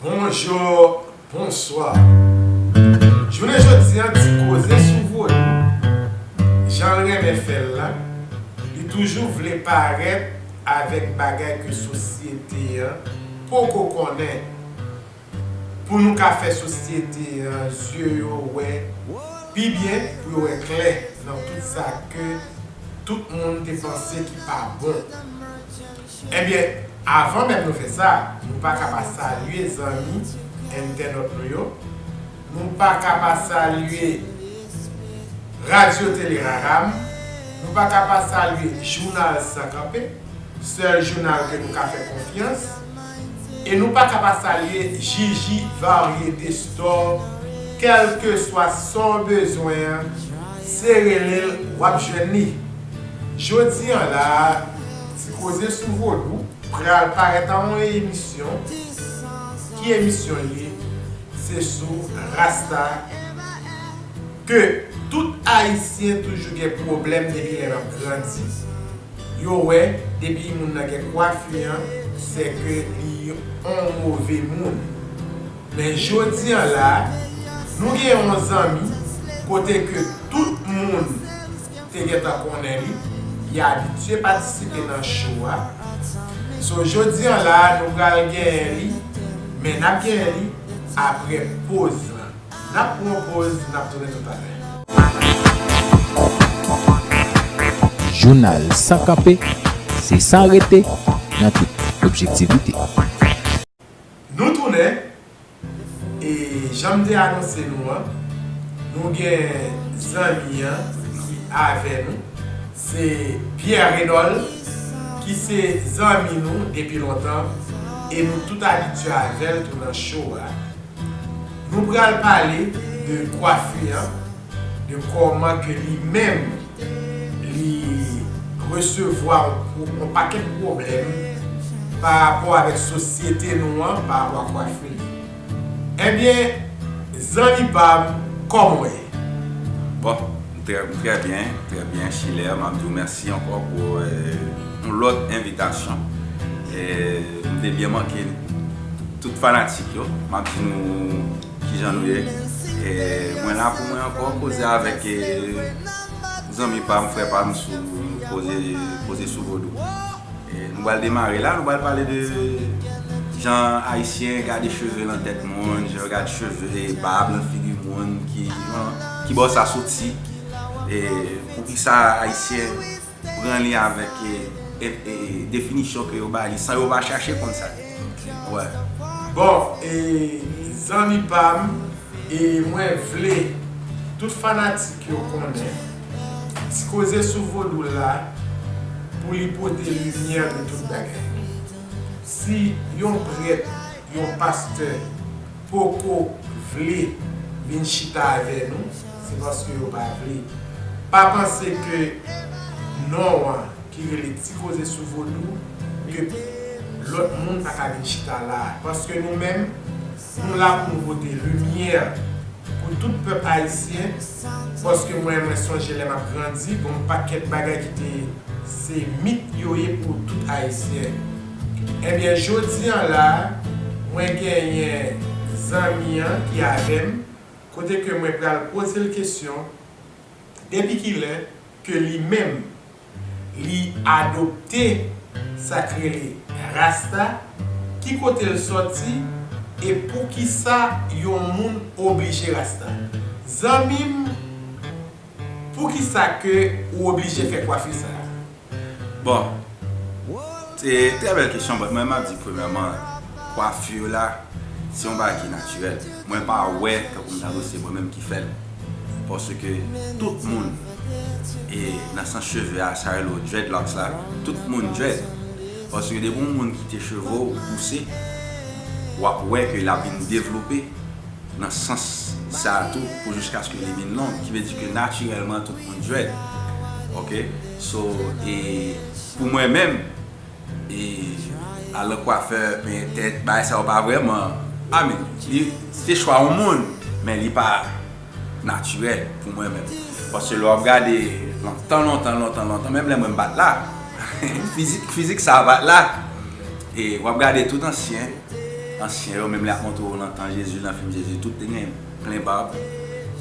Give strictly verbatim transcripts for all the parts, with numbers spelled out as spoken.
Bonjou, bonswa. Jounen jodi a, ti koze sou vodou, jan l renmen fè l la, li toujou vle parèt avèk bagay ke sosyete an poko konnen, pou nou ka fè sosyete an zye yo wè pi byen, pou yo wè klè nan tout sa ke tout moun te panse ki pa bon. Ebyen, avan menm nou fè sa, nou pa ka pa salye zanmi entènòt nou yo, nou pa ka pa salye Radyo Tele Raram, nou pa ka pa salye Jounal San Kanpe, sèl jounal ke nou ka fè konfyans, e nou pa ka pa salye Jiji Varyete Store, kèlkeswa sa w bezwen an, se rele l w ap jwenn li. Jodi an la a, Ti Koze sou Vodou pral parèt an yon emisyon. Ki emisyon l ye? Se sou Rasta ke tout Ayisyen toujou gen pwoblèm depi lè n ap grandi. Yo wè, depi moun nan gen kwafi an, se ke li yon move moun. Men jodi an la, nou gen yon zanmi kote ke tout moun te gentan konnen li, li abitye patisipe nan show a. So, jodi an la, nou pral genyen li, men n ap genyen li apre poz lan. N ap pran yon poz, n ap tounen toutalè. Jounal San Kanpe, se san rete nan tout objektivite. Nou tounen, e jan m te anonse nou an, nou gen zanmi an ki avè nou. Se Pierre Renol, ki se zanmi nou depi lontan, e nou tout abitye avè l tou nan show a. Nou pral pale de kwafi an, de kòman ke li menm li resevwa yon, yon pakèt pwoblèm pa rapò avèk sosyete nou an, pa rapò a kwafi li. Ebyen, zanmi pa m, kòman w ye? Bon, m trè, m trè byen, trè byen, Chilè, m ap di w mèsi ankò pou yon lòt envitasyon. E, m te byen manke tout fanatik yo, m ap di nou kijan nou ye. E, mwen la pou mwen ankò koze avèk e, zanmi pa m, frè pa m sou koze, koze sou vodou. E, nou pral demare la, nou pral pale de jan Ayisyen gade cheve nan tèt moun, jan yo gad cheve, bab nan figi moun, ki, ki bò sa soti, e poukisa Ayisyen pran li avèk e, e, e, definisyon ke yo ba li san yo pa chache konn sa. Wè. Bon, e, zanmi pa m, e mwen vle tout fanatik yo konnen Ti Koze sou Vodou la pou li pote limyè de tout bagay. Si yon prèt, yon pastè poko vle vin chita avè nou, se paske yo pa vle. Pa panse ke non an ki rele Ti Koze sou Vodou, ke lòt moun pa ka vin chita la a. Paske nou menm, nou la pou nou pote limyè pou tout pèp ayisyen, paske mwen, mwen sonje lè m ap grandi, gen yon pakèt bagay ki te se mit yo ye pou tout ayisyen. Ebyen, jodi an la, mwen genyen zanmi an ki avè m, kote ke mwen pral poze l kesyon, depi kilè ke li menm li adopte sa k rele rasta, ki kote l sòti, e poukisa yon moun oblije rasta? Zanmi m, poukisa ke ou oblije fè kwafi sa a? Bon, se trè bèl kesyon, but mwen m ap di premyèman, kwafi la, se yon bagay ki natirèl. Mwen pa wè, tankou m ta di w se mwen menm ki fè l. Paske tout moun, e nan sans cheve a, sa rele w dreadlocks la, tout moun dread. Paske depi yon moun kite cheve w pouse, w ap wè ke l ap vin devlope nan sans sa a tou pou jiskaske li vin long, ki vle di ke natirèlman tout moun dread. Ok? So, e pou mwen menm, e al nan kwafè, penyen tèt, bagay sa yo pa vrèman, I mean, li se chwa yon moun, men li pa natirèl pou mwen menm. Paske lè w ap gade lontan, lontan, lontan, lontan, menm lè mwen m pa t la, fizik, fizik sa a pa t la. E w ap gade tout ansyen, Ansyen yo, menm lè y ap montre w nan tan Jezi, nan fim Jezi, tout te gen plen bab,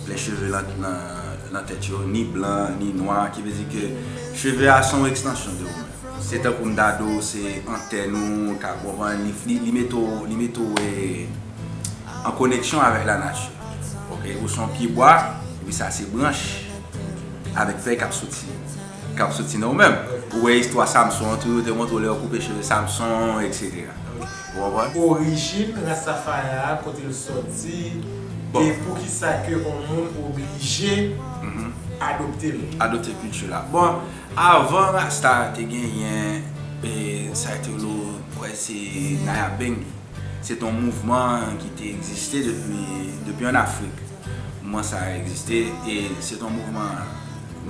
plen cheve nan, nan, nan tèt yo, ni blan, ni nwa, ki vle di ke cheve a se yon ekstansyon de ou menm. Se tankou m ta di w, se antèn ou, ka konprann, li, li, li mete w, li mete w, e, an koneksyon avèk lanati. Oke, ou se yon pyebwa, epi sa se branch avèk fèy k ap soti, k ap soti nan ou menm. Ou wè istwa Samson an tou, yo te montre w lè yo koupe cheve Samson, etsetera. Ou konprann? Orijin Rastafari a, kote l sòti, e poukisa ke yon moun oblije adopte l. Adopte kilti la. Bon, avan Rasta te genyen, e, sa te lo, kwè se Nyabinghi. Se te yon mouvman ki te egziste depi, depi ann Afrik. Mouvman sa a egziste e se te yon mouvman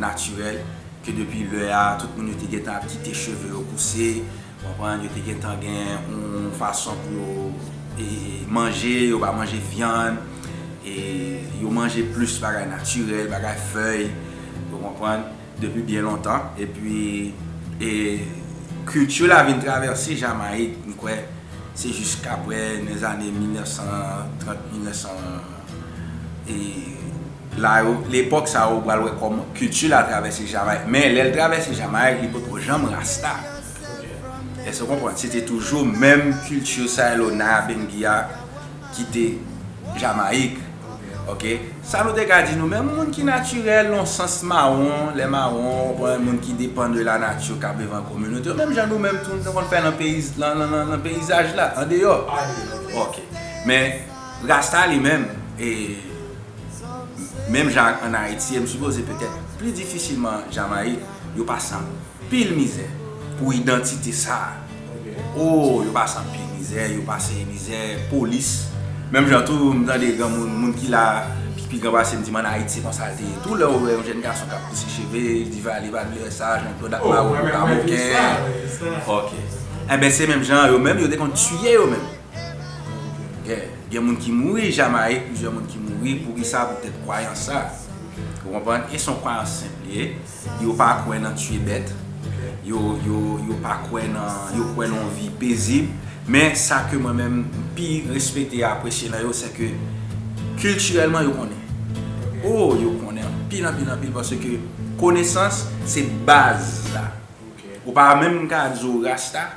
natirèl ke depi lè a, tout moun yo te gentan ap kite cheve yo pouse, ou konprann, yo te gentan gen yon fason pou yo e, manje, yo pa manje vyann, e yo manje plis bagay natirèl, bagay fèy, ou konprann, depi byen lontan. Epi, e, kilti la vin travèse Jamayik, m kwè, se jiskapre nan zane mil nèf san trant, mil nèf san, e, la yo, lepòk sa yo, ou pral wè kòman kilti la travèse Jamayik. Men lè l travèse Jamayik, li potko janm rasta. Èske w konprann? Se te toujou menm kilti sa yo, Nyabinghi a, ki te Jamayik. Oke? Sa nou te ka di nou menm, moun ki natirèl, nan sans mawon, lè mawon, ou konprann, moun ki depann de lanati k ap viv an kominote yo, menm jan nou menm tou, nou te konn fè nan peyi, nan, nan, nan, nan peyizaj la, andeyò. Oke. Men, rasta li menm, e, menm jan ak ann Ayiti, e m sipoze petèt pli difisilman Jamayik, yo pase anpil mizè pou idantite sa a. O, yo pase anpil mizè, yo pase mizè, polis. Menm jan tou, m tande granmoun, moun ki la, ki pi gran pase m di m ann Ayiti, se konsa l te ye. Tou lè w wè yon jèn gason k ap pouse cheve, li va, li va vle wè sa, Jean Claude ak Maro, yo pa okenn. Oke. Enben, se menm jan, yo menm, yo te konn tiye yo menm. Gen, gen moun ki mouri Jamayik, plizyè moun ki mouri, poukisa? Poutèt kwayans sa. Ou konprann? E se yon kwayans senp li ye. Yo pa kwè nan tiye bèt. Yo, yo, yo pa kwè nan, yo kwè nan yon vi pezib. Men sa ke mwen menm m pi respekte e apresye nan yo, se ke kiltirèlman yo konnen. O, yo konnen anpil, anpil, anpil, paske konesans se baz la. Ou pa menm ka di w rasta,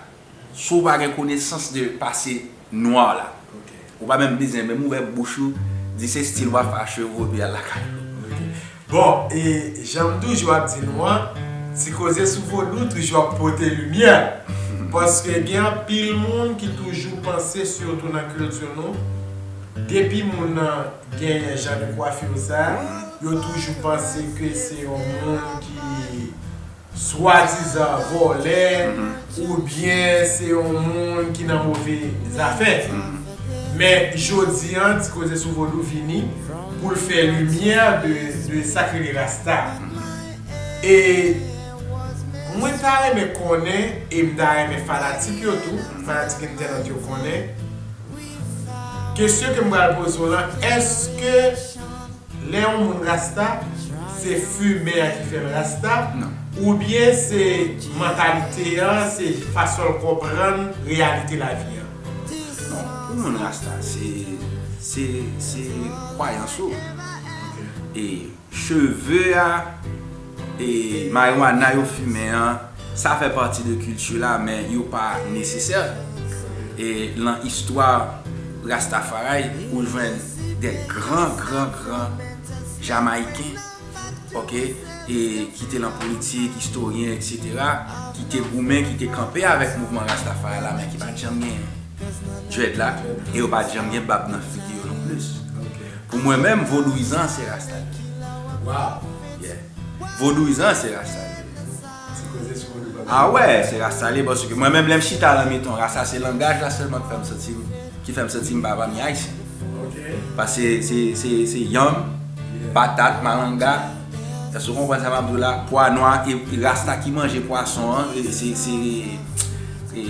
si w pa gen konesans de pase nwa la. Ou pa menm bezwen menm ouvè bouch ou, di se stil w ap fè a cheve w epi al lakay ou. Bon, e jan m toujou ap di nou an, Ti Koze sou Vodou toujou ap pote limyè. Paske gen anpil moun ki toujou panse, sitou nan kilti nou, depi moun nan genyen jan de kwafi sa, yo toujou panse ke se yon moun ki swadizan vòlè, oubyen se yon moun ki nan move zafè. Men jodi a, Ti Koze sou Vodou vini pou l fè limyè de, de sa k rele rasta. E mwen ta renmen konnen, e m ta renmen fanatik yo tou, fanatik entènot yo konnen, kesyon ke m pral poze w lan, èske lè yon moun rasta, se fimen an ki fè l rasta, oubyen se mantalite an, se fason l konprann reyalite lavi an? Non, pou moun rasta, se, se, se kwayans ou. E cheve a, e marijuana yo fimen an, sa fè pati de kilti la, men yo pa nesesè. E lan istwa Rastafari, ou jwenn de gran, gran, gran Jamayiken, oke, e ki te lan politik, istoryen, etsetera, ki te goumen, ki te kanpe avèk mouvman Rastafari la, men ki pa t janm gen dread la, e yo pa t janm gen bab nan figi yo non plis. Pou mwen menm, vodouyizan se rasta li ye. Wow! Yeah. Vodouyizan se rasta li ye. Ti Koze sou Vodou. A wè, se rasta li ye, paske mwen menm lè m chita lan mitan rasta, se langaj la sèlman ki fè m santi m, ki fè m santi m pa pami Ayisyen. Paske se, se, se yanm, patat, malanga, èske w konprann sa m ap di w la? Pwa nwa, e, e rasta ki manje pwason an, e, se, se, e,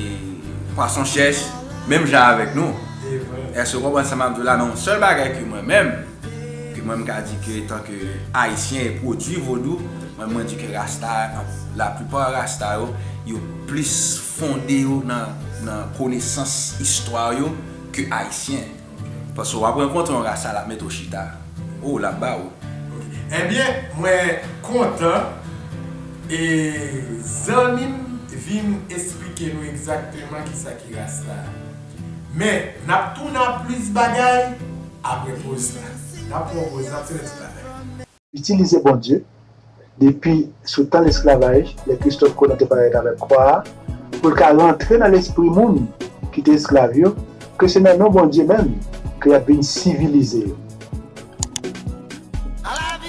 pwason chèch, menm jan avèk nou. Èske w konprann sa m ap di w la? Men yon sèl bagay ke mwen menm, ke mwen m ka di ke etanke Ayisyen e pwodui vodou, mwen mwen di ke rasta, laplipa rasta yo, yo plis fonde yo nan, nan konesans istwa yo, ke ayisyen. Paske w ap rankontre yon rasta, l ap mete w chita. O, l ap ba ou. Ebyen, mwen kontan e zanmi m vin esplike nou egzakteman kisa ki rasta. Men, n ap tounen ak plis bagay apre poz la. N ap pran yon poz, n ap tounen tout bagay. Itilize Bondye depi sou tan lesklavaj, lè Christophe Colomb te parèt avèk kwa a, pou l ka rantre nan lespri moun ki te esklav yo, ke se nan non Bondye menm ke y ap vin sivilize yo.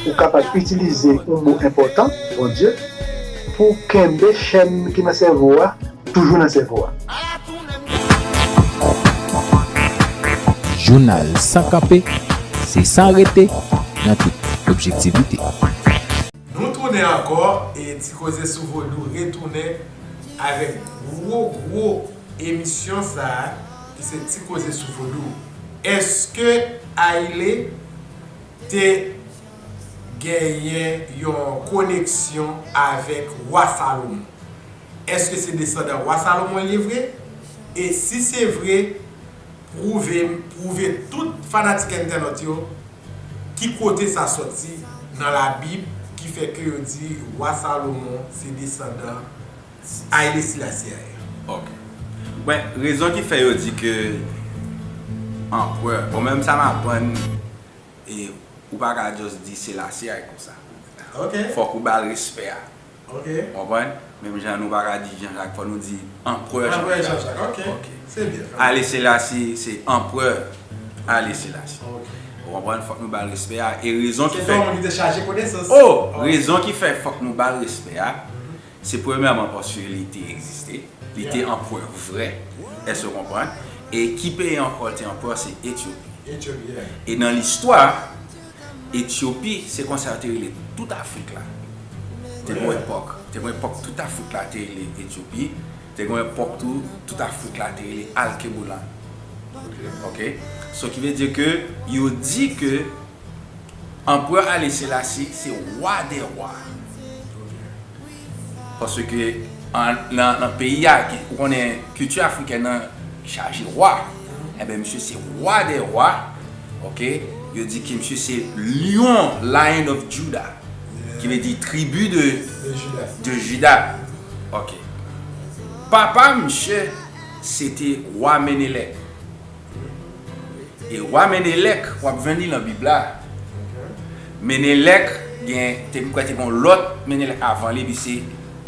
Ou kapab itilize yon mo enpòtan, Bondye, pou kenbe chèn ki nan sèvo a toujou nan sèvo a. Jounal san kanpe, se san rete nan tout objektivite. Nou tounen ankò e Ti Koze sou Vodou retounen avèk gwo gwo emisyon sa a ki se Ti Koze sou Vodou. Èske Haile te genyen yon koneksyon avèk Wa Salomon? Èske se desandan Wa Salomon li ye vre? E si se vre, pwouve m, pwouve tout fanatik entènòt yo ki kote sa sòti nan Labib ki fè ke yo di Wa Salomon se desandan Haile Selassie a ye. Ok. Bon, rezon ki fè yo di ke anperè, bon, menm sa m aprann, e ou pa ka just di Selassie a konsa. Ok. Fòk ou ba l respè a. Ok. Ou konprann? Menm jan nou pa ka di Jean Jacques, fò nou di anperè Jean Jacques. Jean Jacques, ok. Se byen. Haile Selassie, se anperè Haile Selassie. Ok. Ou konprann? Fòk nou ba l respè a. E rezon ki Se fè. Yon moun ki te chaje konesans. Oh! Rezon ki fè fòk nou ba l respè a, se premyèman paske li te egziste, li te anperè vrè. Èske w konprann? E ki peyi ankò l te anperè? Se Etyopi. Etyopi, yeah. E nan listwa, Etyopi, se konsa yo te rele tout Afrik la. Te gen yon epòk, te gen yon epòk tout Afrik la te rele Etyopi. Te gen yon epòk tou, tout Afrik la te rele Alkebulan. Ok? So ki vle di ke yo di ke anperè Haile Selassie se wa dè wa. Paske an, nan, nan peyi a, ou konnen kilti afrikèn nan chaje wa. Enben, misye se wa dè wa. Ok? Yo di ke misye se lyon, Lion of Judah. Ki vle di tribi de, de Juda. Ok. Papa misye, se te wa Menelek. E wa Menelek, w ap jwenn li nan Bib la. Menelek, gen, te, m kwè te gen yon lòt Menelek avan li, epi se,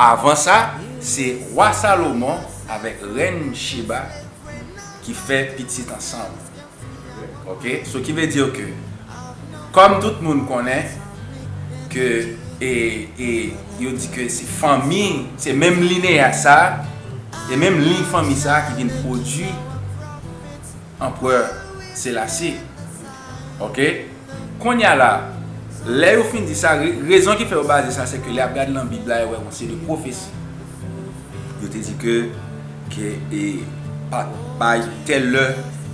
avan sa, se wa Salomon avèk rèn Cheba ki fè pitit ansanm. Ok? So ki vle di ke, kòm tout moun konnen ke, e, e, yo di ke se fanmi, se menm lineyaj sa, e menm liy fanmi sa ki vin pwodui anperè Selassie. Ok? Kounye a la, lè yo fin di sa, re, rezon ki fè yo baze sa, se ke lè y ap gade nan Bib la, yo wè yon seri de pwofesi. Yo te di ke, ke e, pa, pa tèl lè,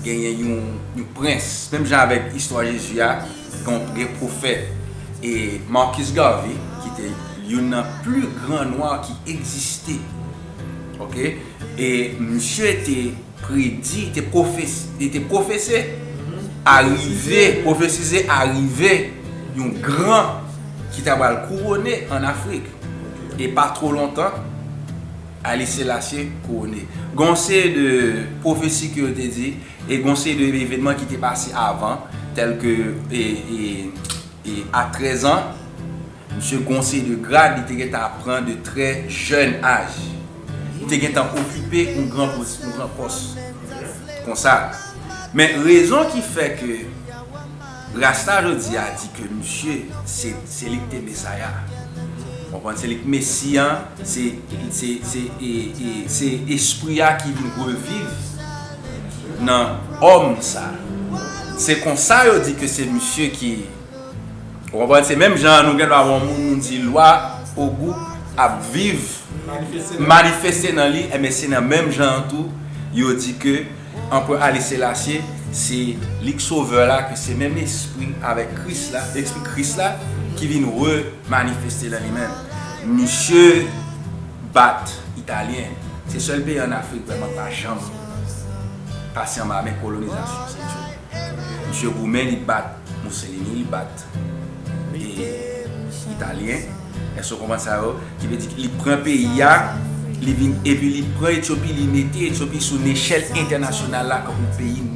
genyen yon, yon prens. Menm jan avèk istwa Jezi a, gen, gen pwofèt e Marcus Garvey, ki te youn nan pli gran nwa ki egziste. Ok? E misye te predi, te pwofes, li te pwofese arive, pwofesize arive yon gran ki ta pral kouwone ann Afrik. E pa two lontan, Haile Selassie kouwone. Gon seri de pwofesi ke yo te di, e gon seri de evènman ki te pase avan, tèl ke, e, e, E a trèz an, misye gon seri de grad li te gentan pran de trè jèn aj. Li te gentan okipe yon gran pos, yon gran pòs konsa. Men rezon ki fè ke Rasta jodi a di ke misye se, se li ki te Mesaya. Konprann? Se li ki Mesi an, se, se, se, e, e, se espri a ki vin reviv nan òm sa. Se konsa yo di ke se misye ki Ou konprann? Se menm jan nou gen dwa wè yon moun, nou di lwa Ogou ap viv, manifeste nan li, enben se nan menm jan an tou, yo di ke Anperè Haile Selassie se li k sovè la, ke se menm espri avèk Kris la, espri Kris la ki vin remanifeste nan li menm. Misye bat Italyen. Se sèl peyi ann Afrik vrèman k pa janm pase anba men kolonizasyon, se Etyopi. Misye goumen, li bat Mussolini, li bat e, Italyen. Èske w konprann sa yo? Ki vle di li pran peyi a, li vin, epi li pran Etyopi, li mete Etyopi sou nechèl entènasyonal la kankou peyi non